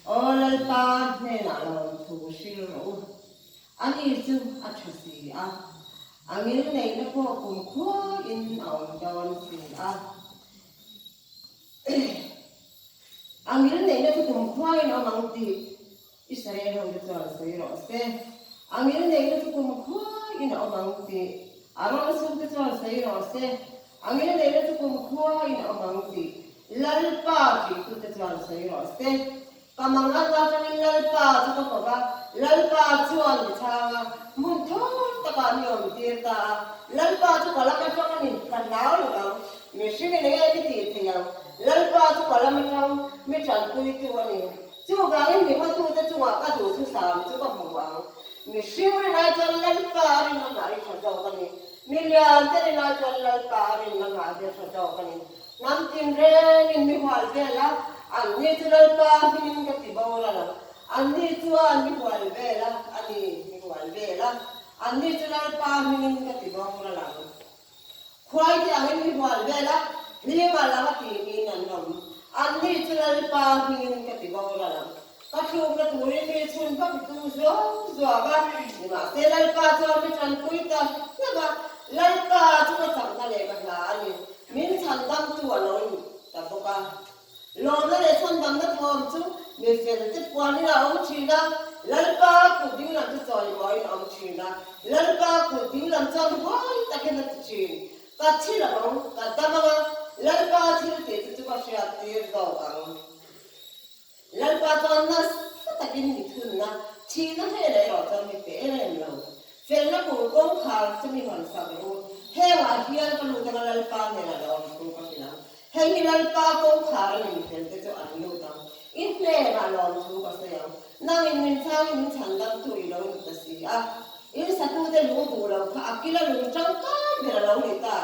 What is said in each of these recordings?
Aw Lalpa hnenah lawmthu hril rawh u. Ani chu a tha si a, a ngilneihna pawh kumkhuain a awm dawn si a. A ngilneihna chu kumkhuain a awm ang tih Israel hote chuan sawi rawh se. A ngilneihna chu kumkhuain a awm ang tih Arona chhungte chuan sawi rawh se. A ngilneihna chu kumkhuain a awm ang tih Lalpa tihtute chuan sawi rawh se. Ka mang atna atangin Lalpa chu ka ko va, Lalpa chuan mi chhang a, hmun thawn takah mi awm tir ta a. Lalpa chu ka lam atang a ni, ka hlau lo ang. Mihringin enge mi tih thei ang? Lalpa chu ka lam atang mi tanpuitu a ni. Chuvangin mi hotute chungah ka duhthusam chu ka hmu ang. Mihring rinai chuan Lalpa a rinna nghah hi tha zawk a ni. Mi liante rinai chuan Lalpa a rinna nghah hi a tha zawk a ni. Hnam tinrengin mi hual vel a, anni chu Lalpa hmingin ka ti boral ang. Anni chuan mi hual vel a, a ni, mi hual vel a, anni chu Lalpa hmingin ka ti boral ang. Khuai te angin mi hual vel a, hlima langa tihmin an awm. Anni chu Lalpa hmingin ka ti boral ang. Ka thlukna turin mi chhun vak i tum zuau zuau a, nimahse Lalpa chuan mi tanpui ta hlauh a, Lalpa chu ka chakna leh ka hla a ni, min chhandamtu a lo ni ta bawk a. Lawmna leh chhandamna thawm chu mi felte puanin a awm thin a, Lalpa kut ding lam chu chawimawiin a awm thin a, Lalpa kut ding lam chuan huai takin a ti thin. Ka thi lo ang, ka dam ang a, Lalpa thil tih chu chu ka hriattir zawk ang. Lalpa chuan nasa takin mi thunna, thihna hnenah erawh chuan mi pe em em lo. Felna kung kawngkhar chu mi hawn sak rawh u. Hengah hian ka lut anga Lalpa hnenah lo awm thu ka hrilh ang. Hei hi Lalpa kawngkhar a ni mi felte chu an lut ang. I hnenah lawm thu ka sawi ang. Nangin min chhangin min chhandamtu i lo ni ta si a. In satute lung duh lo kha a kila lung tangkai ber a lo ni ta.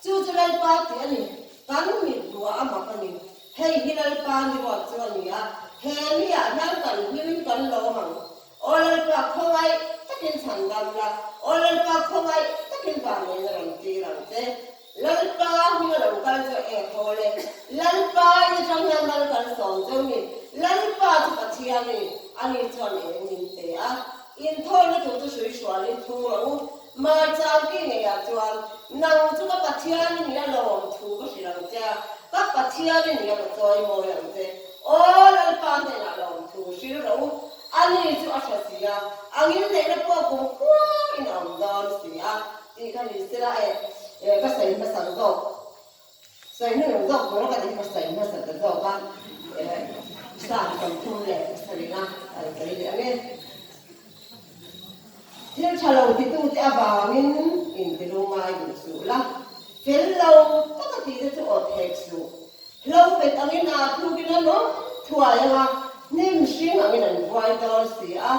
Chu chu Lalpa tih a ni. Kan mit ruah a mak a ni. Hei hi Lalpa ni ruat chu a ni a, he mi-ah hian kan hlimin kan lawm ang. Aw Lalpa, khawngaih takin chhan dam la, aw Lalpa, khawngaih takin vanneihna rawn tir ang che. Lalpa hming a lo kal chu e thawl e. Lalpa in atang hian mal kan sawm cheu ni. Lalpa chu Pathian a ni, ani chuan eng min pe a. Inthawina tur chu hrui hrualin thung rawh u. Hmaichang ki ngeiah chuan, Nang chu ka Pathian i ni a lawm thu ka hrilh ang che a, ka Pathian i ni a ka chawi mawi ang che. Aw Lalpa hnenah lawm thu hrilh rawh u, ani chu a hre si a, a ngilneihna pawh kum khuain a awm dawn si a, tih kha ni sela e, ka sawi hmasak zawk. Sawi hnung zawk tur a ka tih ka sawi hmasa ta zawk a, Psalm 37 a kan sawi leh ang e. Thil tha lo titute avangin intilung ngai duh suh la, fel lo taka tihte chu awt hek suh. Hlo bet angin aa tlukin an awm thuai ang a, hnim hring angin an buai dawn si a,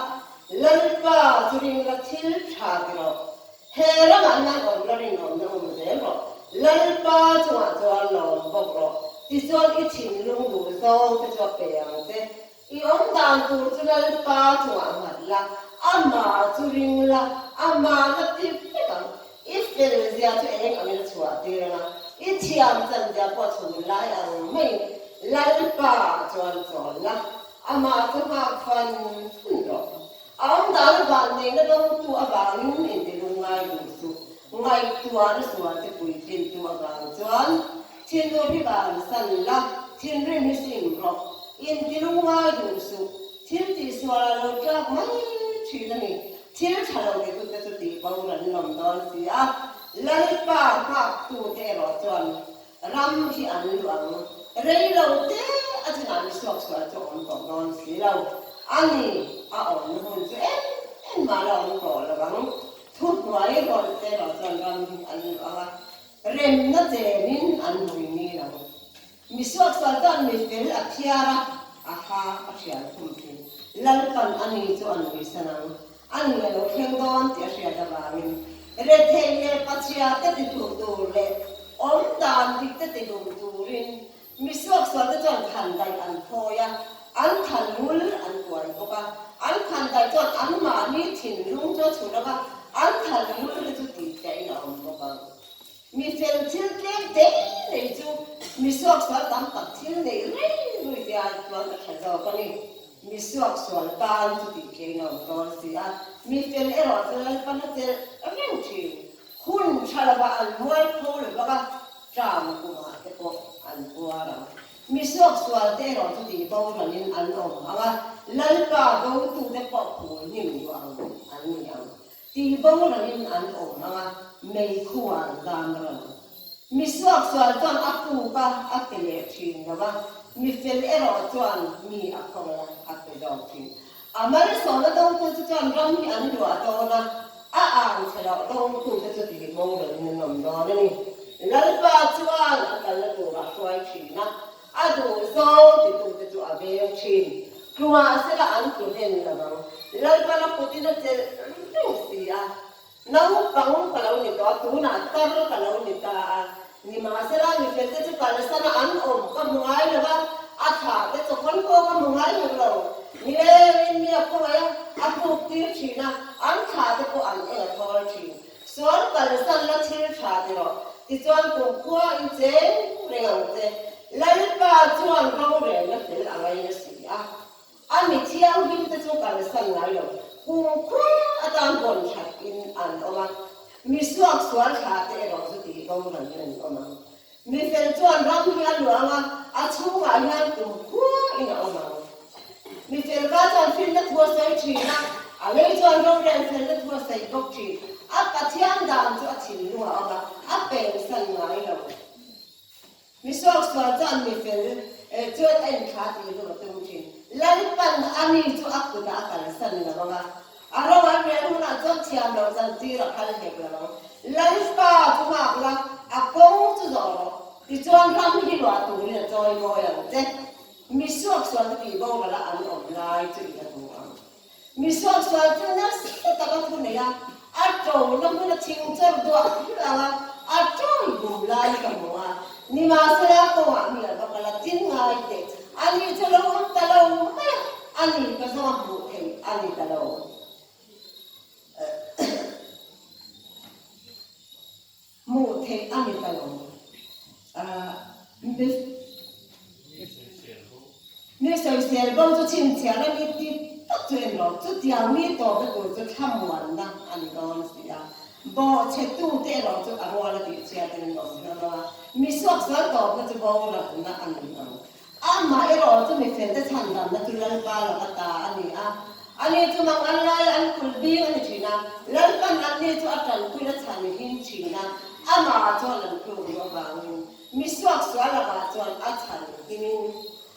Lalpa chu ring la thil tha ti rawh. He ramah hian awm la rinawmna awm zel rawh. Lalpa chungah chuan lawm bawk rawh. Tichuan i thinlung duh zawng te chu a pe ang che. I awm dan tur chu Lalpa chungah nghat la, amah chu ring la, amah la ti vek ang. I fel zia chu eng angin a chhuah tir ang a, i thiam chan zia pawh chhun lai ang maiin Lalpa chuan chawl la, amah chu nghak fan fan rawh. A awm dan avang neihna dawngtu avangin intilung ngai duh suh. Ngaihtuahna sualte puitlintu avang chuan thinur hi bansan la, thinrim hi sim rawh. Intilung ngai duh suh. Thil tihsual a lo tlak mai thin a ni. Thil tha lo titute chu tihbo ran nawm dawn si a, Lalpa nghaktute erawh chuan Ram hi an lu ang. Rei lo te a chinah mi suaksual chu a awm tawh dawn si lo. A ni, a awmna hun chu eng eng mah la awm tawh lo ang. Thuhnuai rawlh te erawh chuan ram hi an lu ang a, remna chenin an hui ngil ang. Mi suaksual chuan mi fel a phiar a, a ha a hrial khum thin. Lalpan a ni chu a nuisan ang. A ni a lo thleng dawn tih a hriat avangin rethei leh pachhia te ti duh tur leh awm dan dik te ti dum turin mi suaksual te chuan khan daih an phawi a, an khan ngul an kuai bawk a, an khan daih chuan anmahni thinlung chu a chhun ang a, an khan ngul te chu tihfiahin a awm bawk ang. Mi fel thil tlem te nei chu mi suaksual tam tak thil nei rei rui te ai chuan a tha zawk a ni. Mi suaksual tan chu tih theih a awm dawn si a, mi fel erawh chu Lalpan a chelh reng thin. Hun tha lovah an mualpho lo bawk a, ṭam kumah te pawh an puar ang. Mi suaksual te erawh chu tih boralin an awm ang a, Lalpa dotute pawh phul hnim duh ang an ni ang. Tih boralin an awm ang a, meikhu ah an zam ral ang. Mi suaksual chuan a puk a, a pe leh thin lo a, mi fel erawh chuan mi a khawngaih a, a pe zawk thin. A malsawmna dawngtu chu chuan ram hi an luah dawn a, a ang chhe loh dawngtute chu tih boralin an awm dawn a ni. Lalpa chuan a kalna tur a hruai thin a, A duh zawng titute chu a veng thin. Tlungah sela an tlu hlen lo ang. Lalpan a kutin a chelh reng si a. Naupang ka lo ni tawh a, tunah tar ka lo ni ta a. Nimahsela mifelte chu kalsana an awm ka hmu ngai lo va, a thlahte chawkhawn pawh ka hmu ngai hek lo. Nilengin mi a khawngaih a, a puk tir thin a, an thlahte pawh an eng a thawl thin. Sual kalsan la thil tha ti rawh, tichuan kumkhua in cheng reng ang che. Lalpa chuan rorelna fel a ngaina si a, a mi thianghlim te chu kalsan ngai lo, kumkhua atan vawn that in an awm a, mi suak sual thla te erawh chu tih boral in an awm ang. Mi fel chuan ram hi a luang a, a chhungah hian kumkhua in a awm ang. Mi fel ka chuan finna thu a sawi thin a, a lei chuan rorel felna thu a sawi bawk thin. A Pathian dan chu a thinlung a awm a, a pensan ngai lo. Mi suaksual chuan mi fel chuan a inthla tih hlum a tum thin. Lalpan a mi chu a kutah a kalsan lo ang a, A ro an rel hunah chuan thiam loh zan tir a phal hek lo ang. Lalpa chu nghak la, a kawng chu zawh rawh. Tichuan ram hi luah turin a chawi mawi ang che. Mi suaksual chu tih boral a an awm lai chu i la hmu ang. Mi suaksual chu nasa taka thu nei a, a ṭona hmun a thing chawr duah hluah ang a, a ṭawi bum lai ka hmu a. Nimahsela kawngah mi a va kal a, tin ngai teh, ani chu lo awm ta lo mai a. A ni ka zawng a hmuh theih a ni ta lo. Hmuh theih a ni ta lo. Mi sawisel bo chu chhinchhiah na mi ti tak chu en rawh. Chutiang mi tawpna tur chu thlamuanna a ni dawn si a. Bawhchhetu te erawh chu a rual a tihchhiat in an awm hlawm a. Mi suaksual tawpna chu boralna a ni ang. Amah erawh chu mi felte chhandamna chu Lalpa laka ta a ni a. Ani chu mang an laia an kulh bing a ni thin a, Lalpan anni chu a tanpuina chhan him thin a, amah chuan an tluk luh avangin mi suaksual lakah chuan a chhan himin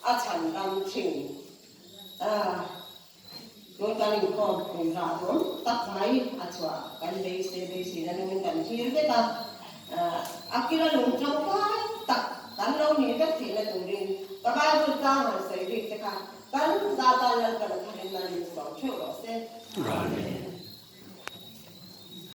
a chhan dam thin a. Tun kan inkhawm inrah duam tak mai a chhuah kan beisei beiseina nungin kan thlir vek a, a kila lung tangkai tak kan lo nih vek theihna turin ka Bible tlang han sawi bik te kha kan za tan Lalpan a tharin mal in sawm theuh rawh se. Amen.